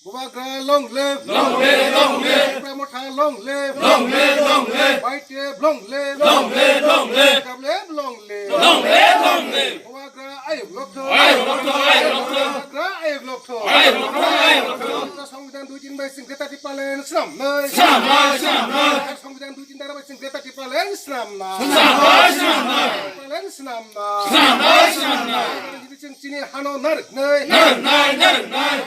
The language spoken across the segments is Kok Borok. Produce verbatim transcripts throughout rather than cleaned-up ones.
Bubagra long live. Long live, long live. Tipra Motha long live. Long live, long live. Y T F long live. Long live, long live. Long live, long live. Long live, long live. Bubagra ayuk lokthok. Ayuk lokthok, ayuk lokthok. Bubagra ayuk lokthok. Ayuk lokthok, ayuk lokthok. Songbidan dui tin bai singkhe tati palen swnamnai. Swnamnai, swnamnai. Songbidan dui tin dara bai singkhe tati palen swnamnai. Swnamnai, swnamnai. Palen swnamnai. Swnamnai, swnamnai. Chwng chini hano narwknai. Narwknai, narwknai.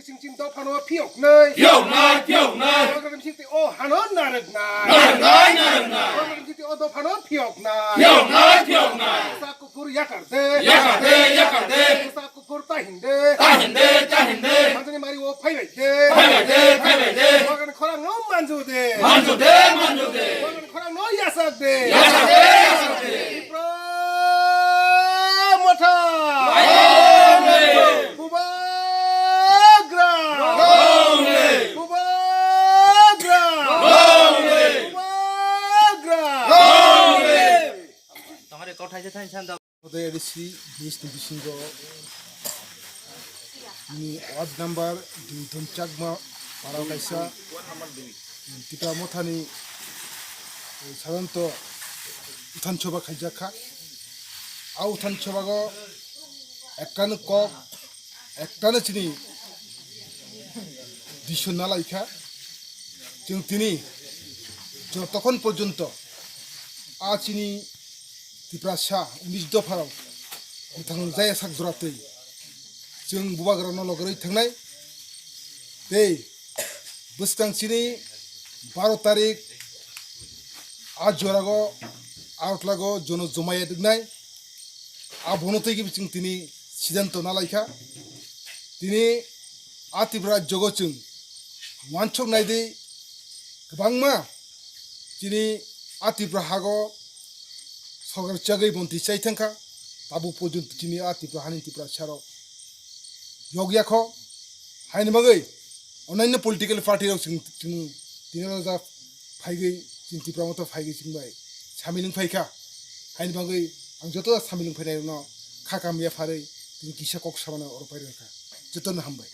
Chwng chini dophano phiyoknai. Phiyoknai, phiyoknai. Chwng chini o hano narwknai. Narwknai, narwknai. Chwng chini o dophano phiyoknai. Phiyoknai, phiyoknai. Sa kuphur yakar de. Yakar de, yakar de. Sa kuphur tahin de. Tahin de, tahin de. Manjani mari o phaibai de. Phaibai de, phaibai de. Bagan khorang no manju de. Manju de, manju de. Bagan khorang no yasak de. Yasak de, yasak de. Tipra Motha. Bubagra. Bubagra. Bubagra. Tongare kok thaisa thaisa da. Tei A D C list ni bisingo ni ward number dui Donchakma para kaisa Tipra Mothani sadhanto uthan choba khaijak kha. A uthan chobago ekkano kok, ekkano chini decision nalai kha. Chwng tini jotokhon porjonto a chini Tiprasa unis dopharok bwthang jaya sak jora twi chwng bubagrano logorwi thangnai. Tei bwskang chini baro tarik a jorago Agartalago jono jomaya rwknai. Abono twi khe chwng tini siddhanto nalaikha. Tini a Tripura rajyogo chwng wansuk naidi kwbangma chini a Tripura hago sorkar chagwi monti chai thangkha. Tabuk porjonto chini a Tripura hani Tripura sarok yokya kho. Haini bagwi onnaino political party rok chwng, chwng tini rok ja phaigwi chini Tripura motha phaigwi chwng bai samil wng phaikha. Haini bagwi ang joto samil wng phainai rokno kha kam yapharwi tini kisa kok samano oro pairwkha. Jotono hambai.